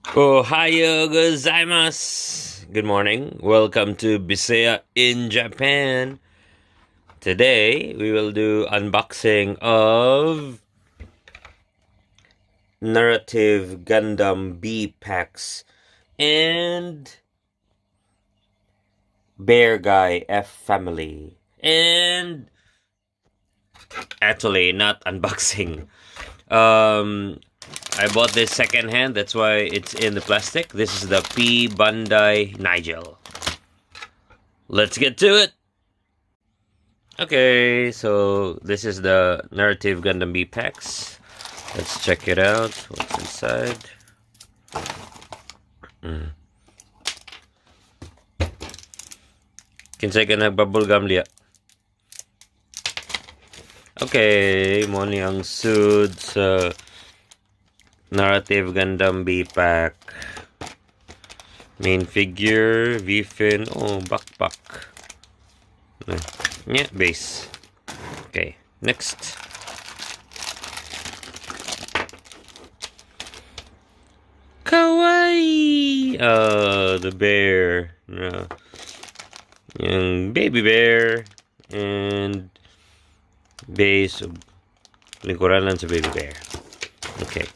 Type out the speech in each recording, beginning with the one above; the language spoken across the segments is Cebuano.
Ohayo gozaimasu. Good morning. Welcome to Bisaya in Japan. Today we will do unboxing of Narrative Gundam B packs and Beargguy F Family. And actually not unboxing. I bought this second hand, that's why it's in the plastic. This is the P Bandai Nigel. Let's get to it. Okay, so this is the Narrative Gundam B packs. Let's check it out. What's inside? Kinsay ka nag-bubble gum liya? Okay, mao ni ang sud sa Narrative Gundam B pack. Main figure, V-fin, oh, backpack. Yeah, base. Okay, next. Kawaii! The bear. No. Yung baby bear. And base. Lingkuran lang sa baby bear. Okay.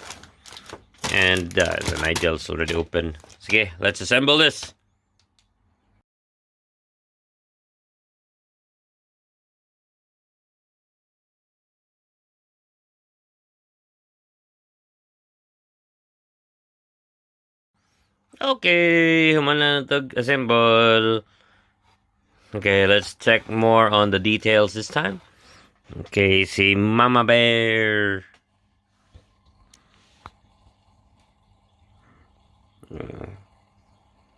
And the Nigel's already open. Sige, let's assemble this. Okay, human na to assemble. Okay, let's check more on the details this time. Okay, si Mama Bear.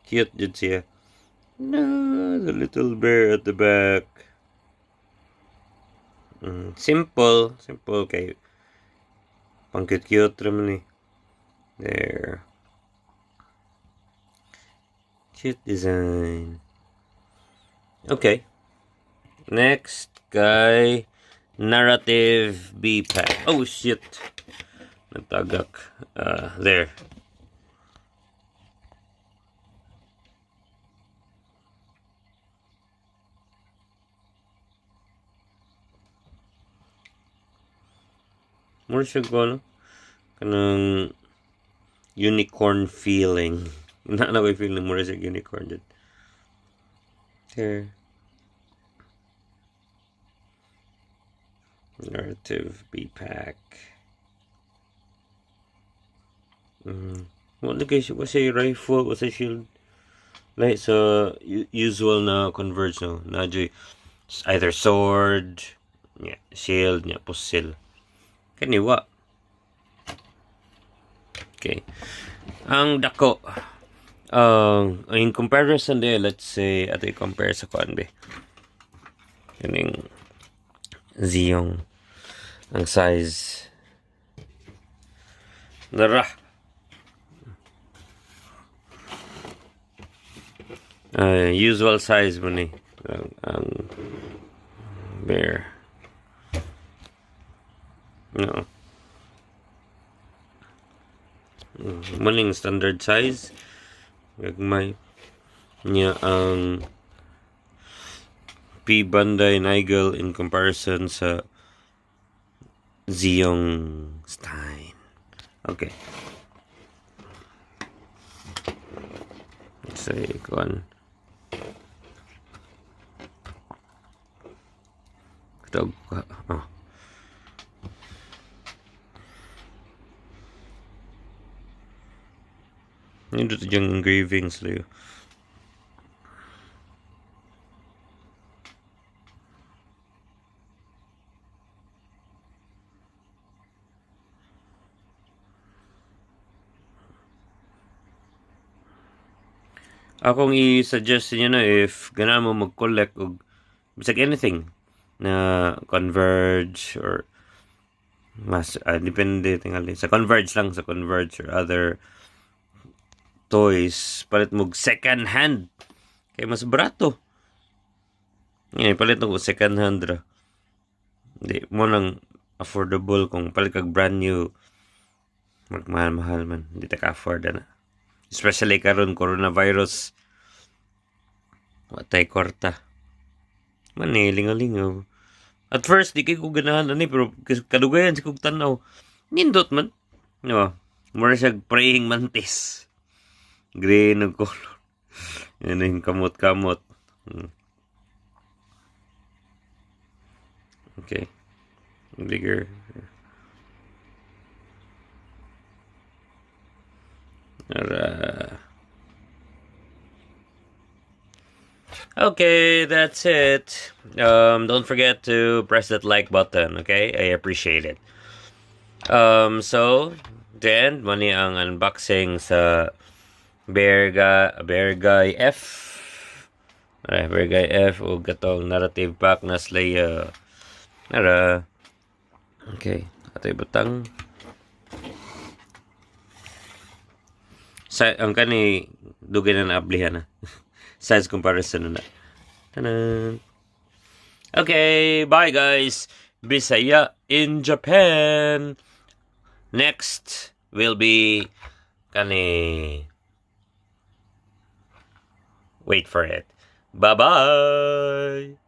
Cute jud siya. No, the little bear at the back. Simple, simple kay pang cute cute ra man ni. There. Cute design. Okay. Next guy, Narrative B pack. Oh shit. Natagak. There. More siya ko, no? Kanang unicorn feeling. Na na ko feeling more siya unicorn dyan. There. Narrative B pack. Wala kay siya, wala rifle, wala shield. Like sa usual na Converge, no? Na either sword, yeah, shield, yeah, pusil. Kani wa. Okay. Ang dako. In comparison de, let's say, ato i-compare sa kuan be. Kaning Zeong. Ang size. Nara. Usual size mo ni. Ang bear. No. Muning standard size. Gagmay. Niya ang P Bandai Nigel in comparison sa Zeong Stein. Okay. Let's say, kuan. Ito, oh. Nindot yung engravings layo. Akong i-suggest niyo na if ganahan mo mag-collect og bisag anything na Converge or mas depende tingali sa Converge lang, sa Converge or other toys, palit mo second hand kay mas barato. Ngayon, palit mo second hand ra. Di mo lang affordable kung palit kag brand new, magmahal-mahal man, hindi ta ka afford na. Especially karon, coronavirus. Wa tay kwarta. Mani lingaw-lingaw. At first, di kay ko ganahan ani, pero kadugayan sa kog tan-aw. Nindot man. No. Mura siya praying mantis. Green ang color. Yan yung kamot-kamot. Okay. Bigger. Ara. Okay, that's it. Don't forget to press that like button, okay? I appreciate it. So, then, mao ni ang unboxing sa Beargguy F. Ay, Beargguy F o katong narrative pack na Slayer. Ara. Okay, ato ibutang. Sa ang kani dugay na naablihan na. Size comparison na. Tanan. Okay, bye guys. Bisaya in Japan. Next will be kani. Wait for it. Bye-bye.